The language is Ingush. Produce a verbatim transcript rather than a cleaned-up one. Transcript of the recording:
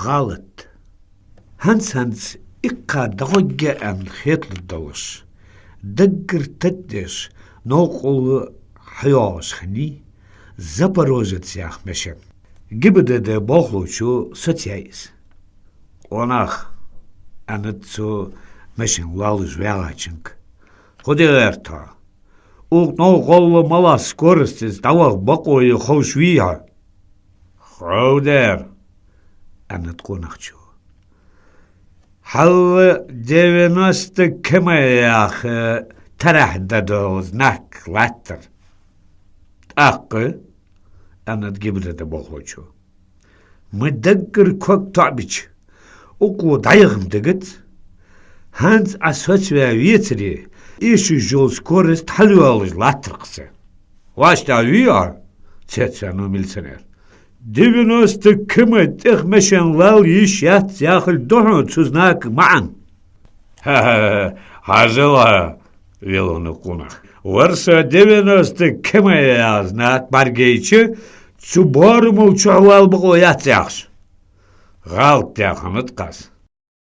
Гӏалат. ХӀанз-хӀанз иккха дӀахьоргья аьнна хеталургдолаш, даггара тата деш, новкъарло хьайоагӀаш хиннай «Запорожец» яха машен. ГИБДД болхлочо соцаяьй из. «Къонах, — аьннад цо машен лоаллаш ваьгӀачунга, — фу де гӀерт хьо? Укх новкъарло малагӀа скоростаца дӀаваха бокъо я ховш вий хьо?» «Хов дера, — аьннад къонахчо. — Хьалла девяносто км яха тарахь да дола знак латтар». «ТӀаккха?» — аьннад ГИБДД болхлочо. «Ма даггара ког тоӀабича, укхо дӀаяха ма дагац. ХӀанз Ӏа соцаваь вецаре, эшаш йола скорость хьалйоаллаш латтар-кх са». «Васта вий хьо?» — цецваьннав милиционер. «Девяносто км тӀех машен лалла йиш яц яхилга да хьона цу знака маӀан». «Ха-ха-ха, хьажал хьо, — велавеннав къонах. — Вар со девяносто км яха знак бӀаргайча, цу боарамал чухьа вала бокъо яц яхаш. ГӀалат даь хиннад-кх аз.